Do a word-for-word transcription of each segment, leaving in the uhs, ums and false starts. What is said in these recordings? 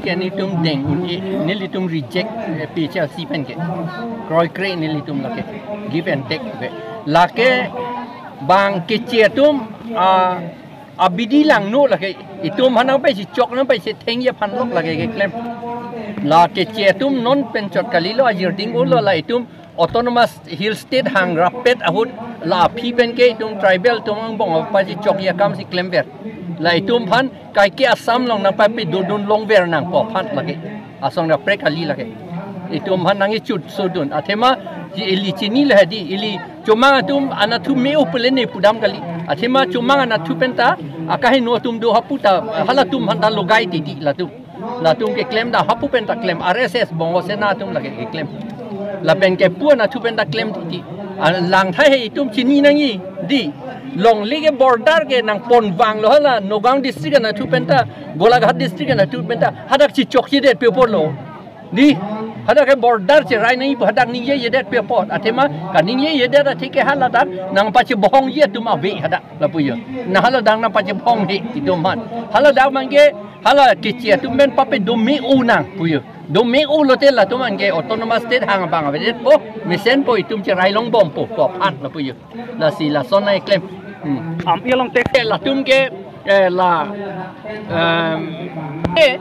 Ke nelitum deng un-e, nelitum reject, eh, P H L C pen ke. Kroikre nelitum lake. Give and take ke. Lake bang keche atum, ah, abidi langno lake. Itum aphan nangpachechok nangpachethengji aphan lok lake keklem. La keche atum non pen chot kalilo, ajir ding-olo, la itum Autonomous Hill State hangrapet ahut la aphi pen ke itum tribal atum angbong apachechokji akam si klemver. La itum aphan kaike Assam along nangpapadodun longver nangpo aphan lake. Asong kaprek kali lake. Itum aphan nangkechut sodun. Athema ji ili chinilo hedi, ili chomang atum anatthu me-o pule ne pudam kali. Athema chomang anatthu pen ta akaheno atum do hapu ta halatum aphan ta logai titi latum. Latum keklem ta hapu pen ta klem, R S S, Bongo Sena atum lake keklem. Lapen kepu anatthu pen ta klem titi. Ah, langthai he itum chini nangji, di. Longle ke border ke nangponvanglo hala, Nagaon district anatthu pen ta, Golaghat district anatthu pen ta, hadak chechokchedet pi apotlo. Di, hadak ke border cherai nangji pu hadak ningjejedet pi apot. Athema kaningjejedet athe ke haladak nangpachebohongji atum ave hadak lapu jo. Na haladak nangpachebohong he itum aphan. Haladak abang ke hala keche atum pen pape do me-o nang pu jo. Do me-o lote latum anke Autonomous State hang abang avedetpo, mesenpo, itum cherai longbompo pu aphan lapu jo. Lasi lason nangklem. Hmm. Am, ya long tek. Eh, latum ke, eh, la, em, eh,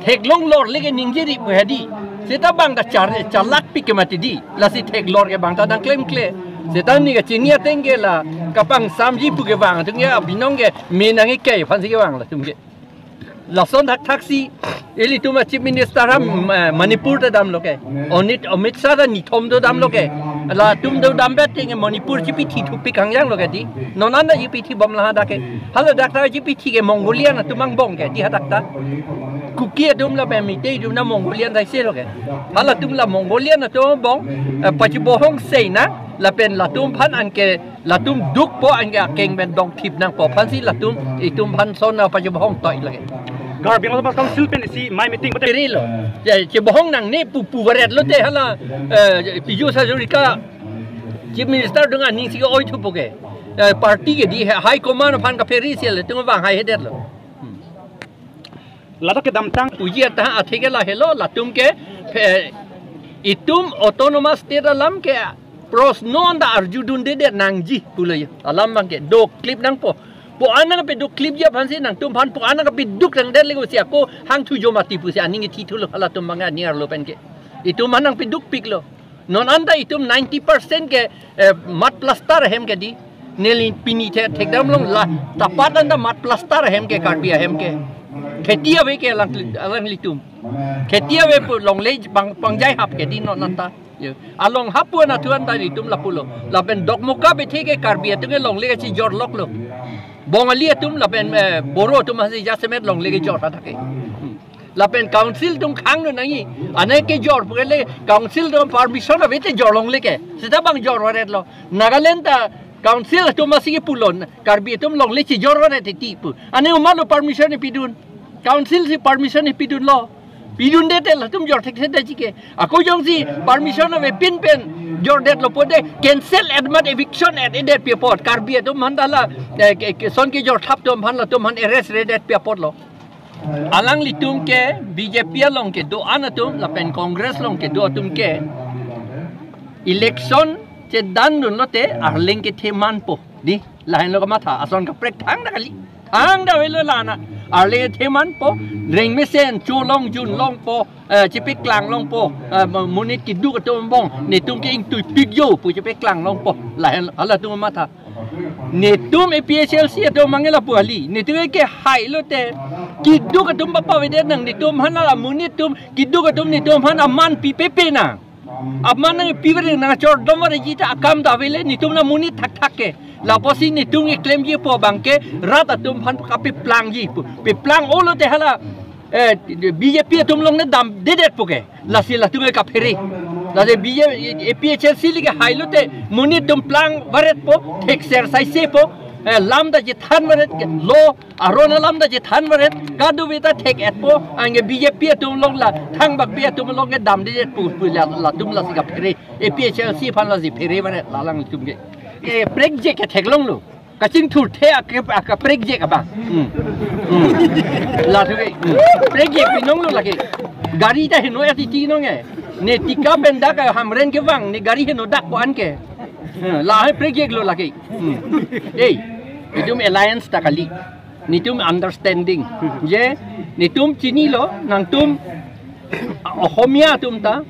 theklong lor leke ningje ri pu hedi. Seta bang ta char, charlak pik ke mati di. Lasi theklor ke bang ta nangklemkle. Seta neli kachini ateng ke la kapangsamji pu kevang atum ke abinong ke me nangkekai aphansi kevang latum ke. Lason thakthak si ilitum a Chief Minister ha, eh, Manipur ta damlo ke. Onit, Amit Shah ta nithom do damlo ke. Latum do dambet teng Manipur chipithithu pik hangjanglo ke di. Non anta chipithibom la hadak ke. Haladak ta chipithi ke Mongolian atum angbong ke di hadak ta. Kuki atum lapen Meitei atum na Mongolian ta isi lo ke. Halatum la Mongolian atum angbong, eh, pachebohong sei na lapen latum aphan anke latum dukpo, anke akeng pen dongthip nangpo aphansi latum itum aphan son nangpachebohong toi lake. Karbi Anglong Autonomous Council pen isi mai meeting pute. Ri lo. Ya, chebohong nangne pu puvaret lote hala, eh, Piyush Hazarika Chief Minister adung aning si ke-oi thupo ke. Eh, party ke di high command aphan kaphere si latum vang haihedetlo. Hmm. Ladak kedamtang. Puji ata athe ke lahelo, latum ke, eh, itum Autonomous State alam ke prosno anta arjudundedet nangji pulo jo. Alam abang ke doklip nangpo. Pu-an nangpedukklipji aphansi nangtum aphan pu-an nangpeduk nangdet lego si ako hangthu jo mati pusi aning ithithulo halatum abang aning arlo pen ke. Itum aphan nangpedukpiklo. Non anta itum ninety percent ke, eh, mud plaster ahem ke di. Neli pini the thekdam long la tapat anta mud plaster ahem ke Karbi ahem ke. Kheti ave ke alang, alanglitum. Kheti ave pu longle pang, pangjai hap ke di non anta. Yo. Along hap pu anatthu anta itum lapulo. Lapen Dokmoka bethe ke Karbi atum ke longle kachijorloklo. Bongali atum lapen, eh, Boro atum hasi jasemet longle kejor hadak ke. Hmm. Lapen council atum khang no nangji. Ane kejor pu ke le council atum permission ave te jor longle ke. Seta bang jor varetlo. Nagaland ta council atum asi ke pulo. Karbi atum longle chijor varet titi pu. Ane komatlo permission pidun. Council si permission pidunlo. Pidundedet latum jor thekthedetji ke. Ako jongsi permission avepin pen jordetlo pote cancel act mate eviction act edet pi apot. Karbi atum aphan ta la, eh, ke, ke, son kejorthap atum aphan latum aphan arrest redet pi apotlo. Alanglitum ke B J P along kedo-an atum lapen Congress along kedo atum ke election chedandun lote arleng kethe manpo. Di, lahenlo kamatha, ason kaprek thangta kali. Thangta avelo la na. Arleng kethe manpo, rengmesen, cholong junlongpo, eh, chepeklang longpo, eh, mo-, monit keduk atum angbong, netum ke ingtuipik jo pu chepeklang longpo. Lahen, halatum kamatha. Netum A P H L C atum mangela pu kali. Netum ke hai lote. Keduk atum papavedet nang netum aphan la monit atum. Keduk atum netum aphan aman pipepe nang. Aman nangpipe nang chordom varetji ta akam ta avele netum la monit thakthak ke. Lapusi netum keklemji pu abang ke rat atum aphan kapeplangji pu. Peplang-olote hala eh, B J P atum along ne damdedet pu ke. Lasi latum ke kaphere. Lasi B J P, A P H L C le ke hai lote monit atum plang varetpo, thekser saisepo, eh, lam ta chethan varet ke, law aron alam ta chethan varet, kadokave ta thek-etpo, anke B J P atum along la, thangbak pi atum along ke damdedet pu, pu la, latum lasi kaphere. A P H L C aphan lasi phere varet, la alanglitum ke. Eh, prekje ke theklonglo. Kachingthurthe ake, ake prekjek abang. Hmm. Hmm. Lathuke. Hmm. Prekjek pinong lo lake. Gari ta heno ya titi nong eh. Ne Tika pen dak ke Hamren kevang, ne gari heno dak ko-an ke. Hmm. Lahai prekjek lo lake. Hmm. Ei, itum alliance ta kali. Netum understanding. Je, netum chinilo, nangtum Ohomia atum ta.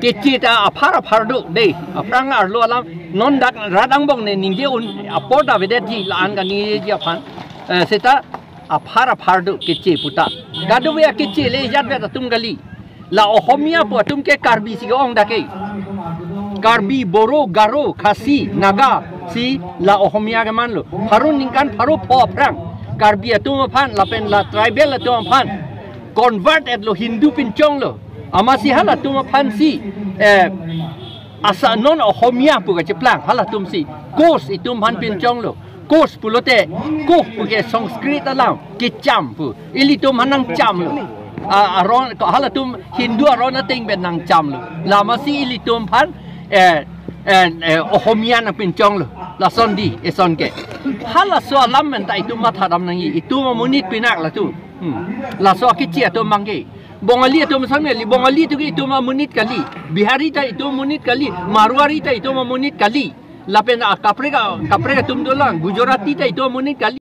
Keche ta aphar aphar do, dei. Aphrang arlo alam, non dak rat angbong ne ningje un apor ta avedet ji la-an kaningjeji aphan. Eh, seta aphar aphar do keche puta. Kadokave akeche le jat vet atum kali. La Ohomia pu atum ke Karbi si ke-ong dak ke. Karbi, Boro, Garo, Khasi, Naga si la Ohomia keman lo. Pharo ningkan pharo pho aphrang Karbi atum aphan lapen la tribal atum aphan convert et lo, Hindu pinchong lo. Amatsi halatum aphan si, eh, asa non Ohomia pu kacheplang halatum si Koch itum aphan pinchong lo. Koch pulote, Koch pu ke Sanskrit alam, kecham pu. Ilitum aphan nangcham lo. A, aron, ko halatum Hindu aron ateng pen nangcham lo. Amatsi ilitum aphan, eh, eh, eh, Ohomia nangpinchong lo. Lason dei, eson ke. Halaso alam pen ta itum matha dam nangji. Itum amonit pinak latum. Hmm. Laso akeche atum abang ke. Bongali atum sang ne li, Bongali atum ke itum amonit kali. Bihari ta itum amonit kali. Marwari ta itum amonit kali. Lapen akaprek a, kaprek atum dolang. Gujarati ta itum amonit kali.